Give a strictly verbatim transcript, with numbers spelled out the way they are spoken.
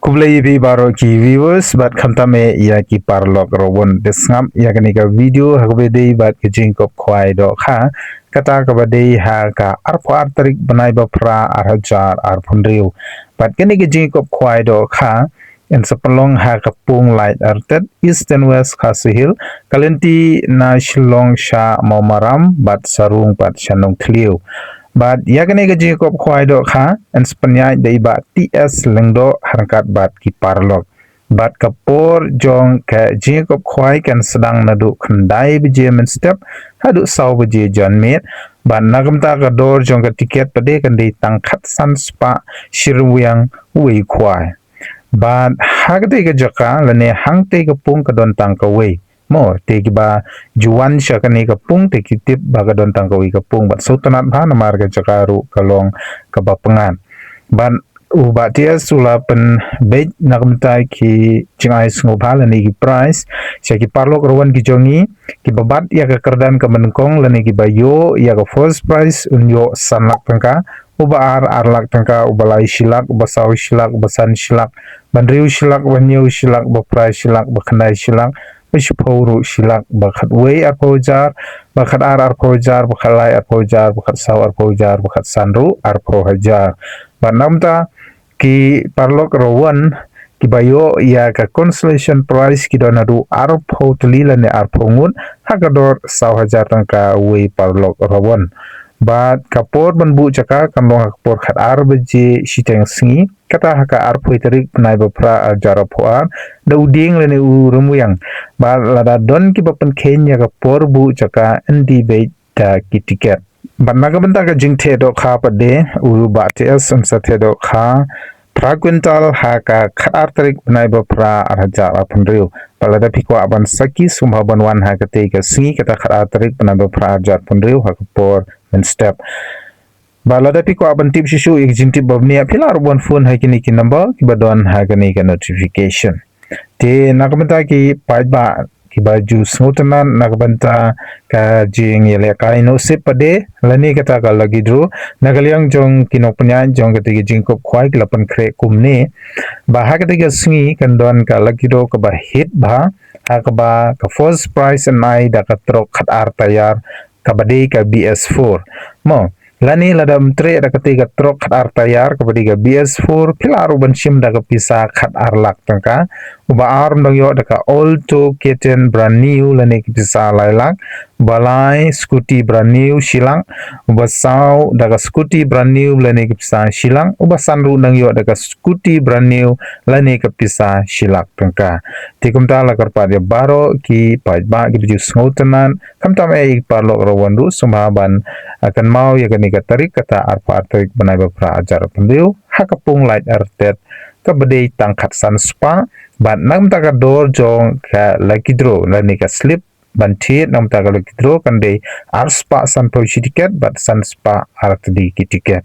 Khublei ïa phi baroh ki viewers bad khamtam eh ïa ki paralok rawon. Te sngap ïa kane ka video ha kaba dei bad ka jingkop khwai dohkha, kata kaba dei ha ka arphew ar tarik bnai ba phra ar hajar arphew hynriew. Bad kane ka jingkop khwai dohkha yn sa pynlong ha ka pung Laitartet, East and West Khasi Hills, ka lynti na Shillong sha Mawmaram bad sarung pat sha Nongthliew. Bad ïa kane ka jingkop khwai dohkha yn sa pynïaid da i Bah T S Lyngdoh ryngkat bad ki paralok. Bad ka por jong ka jingkop khwai kan sdang naduh khyndai baje mynstep haduh saw baje janmiet. Bad na ka bynta ka dor jong ka tiket pat de kan dei tang khatsan spah shi ryngwiang wei khwai. Bad ha katei ka jaka lane hangtei ka pung ka don tang kawei. Mo, te kiba ju wan sha kane ka pung te ki tip ba ka don tang kawei ka pung bad sngewtynnat bha namar ka jaka ruh ka long kaba pyngngad. Bad u Bah T S u la pynbeit na ka bynta ki jingai sngewbha lane ki prize sha ki paralok rawon ki jong ngi, kiba bat ïa ka kyrdan kaba nyngkong lane kiba ïoh ïa ka first prize un ïoh san lak tyngka, uba ar ar lak tyngka, uba lai shi lak, uba saw shi lak, uba san shi lak, ba hynriew shi lak, ba hynñiew shi lak, ba phra shi lak, ba khyndai shi lak, ba shiphew ruh shi lak, ba khatwei arphew hajar, ba khatar arphew hajar, ba khatlai arphew hajar, ba khatsaw arphew hajar, ba khatsan ruh arphew hajar. Bad na ka bynta ki paralok rawon kiba ïoh ïa ka consolation prize ki don haduh arphew tylli lane arphew ngut ha ka dor saw hajar tyngka wei paralok rawon. Bad ka por ban buh jaka kan long ha ka por khatar baje shiteng sngi, kata ha ka arphew tarik bnai ba phra ar hajar arphew ar, da u dieng lane u rymwiang. Bad lada don kiba pynkheiñ ïa ka por buh jaka yn die beit da ki tiket. Bad na ka bynta ka jingtheh dohkha pat de u Bah T S un sa theh dohkha phra kwintal ha ka khatar tarik bnai ba phra ar hajar arphew hynriew. Bad lada phi kwah ban sakhi sngewbha ban wan ha katei ka sngi kata khatar tarik bnai ba phra ar hajar arphew hynriew ha ka por mynstep. Bad lada phi kwah ban tip shuh shuh ïa ka jingtip ba bniah phi lah ruh ban phone ha kine ki number kiba don ha kane ka notification. Te na ka bynta ki paidbah kiba ju sngewtynnat na ka bynta ka jingïalehkai nusip pat de lane kata ka lucky draw, na ka liang jong ki nongpynïaid jong katei ka jingkop khwai ki la pynkhreh kumne ba ha katei ka sngi kan don ka lucky draw kaba hit bha, ha kaba ka first prize yn ai da ka trok khatar taïar kaba dei ka B S four. Mo, lane lada ym treh da katei ka trok khatar taïar kaba dei ka B S four, phi lah ruh ban shim da ka pisa khatar lak tyngka. Uba ar un dang ïoh da ka Alto K ten brand new lane ka pisa lai lak. Uba lai scooty brand new shi lak. Uba saw da ka scooty brand new lane ka pisa shi lak. Uba san ruh un dang ïoh da ka scooty brand new lane ka pisa shi lak tyngka. Te kumta la kyrpad ïa baroh ki paidbah kiba ju sngewtynnat, khamtam eh ïa ki paralok rawon ruh sngewbha ban, ah, kynmaw ïa kane ka tarik kata arphew ar tarik bnai ba phra ar hajar arphew hynriew ha ka pung Laitartet kaba dei tang khatsan spah. Bad na ka bynta ka dor jong ka lucky draw lane ka slip ban thied na ka bynta ka lucky draw kan dei ar spah sanphew shi tiket bad san spah ar tylli ki tiket.